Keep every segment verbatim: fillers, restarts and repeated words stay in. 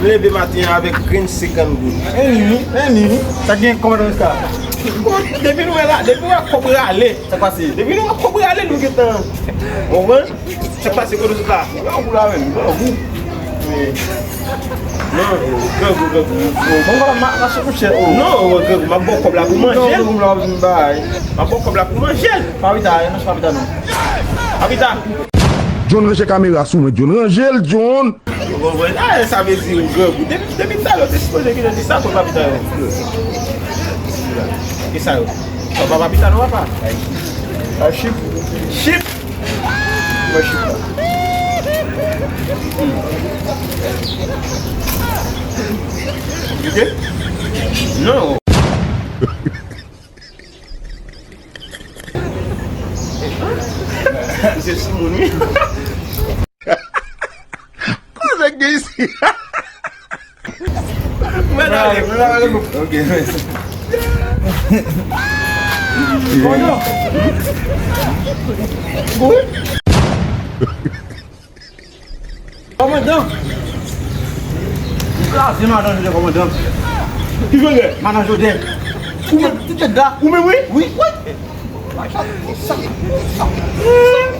Leve maten an avèk grenn senkant goud. Ennmi, ennmi. Sa gen kòmandan Oscar? Depi nou wè la, depi nou wè kòb rale. Sa k pase? Depi nou wè kòb rale, nou gentan. Ou konprann? Sa k pase kote sot la? Grangou la menm, grangou. Non, grangou, grangou. Bon, bon, ma, ma sou kouche. Non, grangou, m ap ba w kòb la pou manje l. M ap ba w kòb la pou manje l. Pa pita, non, pa pita non. Pa pita. John ranje kamera sou mwen, John. Ranje l, John. Ou konprann? Ah, sa vle di ou grangou. Depi, depi talè, ou te sipoze gentan di sa, bon, pa pita yo. Ki sa yo? Papa, pa pita non, papa. Ah, chip. Chip. Mwen chita. Hmm. Ok? Non. Se sou moun, wi. Koze k gen isi? Mwen ale. Ok, mèsi. Bonjou. Kòmandan. M kraze madan Jodè, kòmandan. Ki Jodè? Madan Jodè. Ou menm? Ou menm, wi? Wi, wi.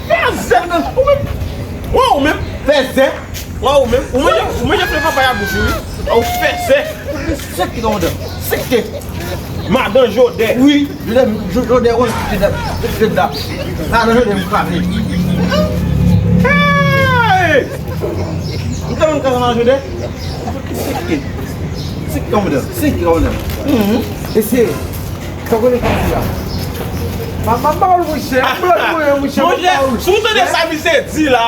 Fèzè. Ou menm? Wè, ou menm? Fèzè. Wè, ou menm? Ou manje, ou manje flè papay a bouch ou, wi. Ou fèzè. Sèk ki kòmandan. Sèk te. Madan Jodè. Wi, Jodè, Jodè, wè, Jodè, Jodè. Madan Jodè, m kraze. Hey! M te konn kraze madan Jodè. Sèk te. Sèk kòmandan. Sèk kòmandan. Mhm. Mesye, Sa konnen ki di la. Ma, ma, ma, monchè, monchè, monchè, monchè, si w tande sa misye di la.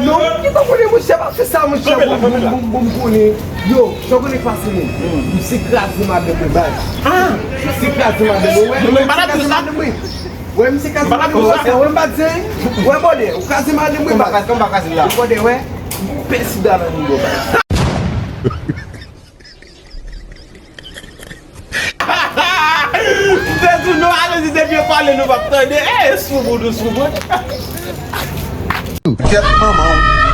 Non, ki pa konnen, monchè, pa fè sa, monchè. Kanpe la, kanpe la. Bon, bon, bon, konnen. Yo, sa konnen ki pase menm. Misye kraze madanm mwen, baz. Ah. Misye kraze madanm mwen, wè. Non, men pa nan sa. Wè, misye kraze madanm mwen, wè, m pa di anyen. Wè, bòdè, ou kraze madanm mwen, baz. Konba kraze la. Bòdè, wè, m pè sida nan nou, baz. M te di w non, ale di depi yo pale nou p ap tande. Eh, sou moun ou sou mwen. Kèt manman w.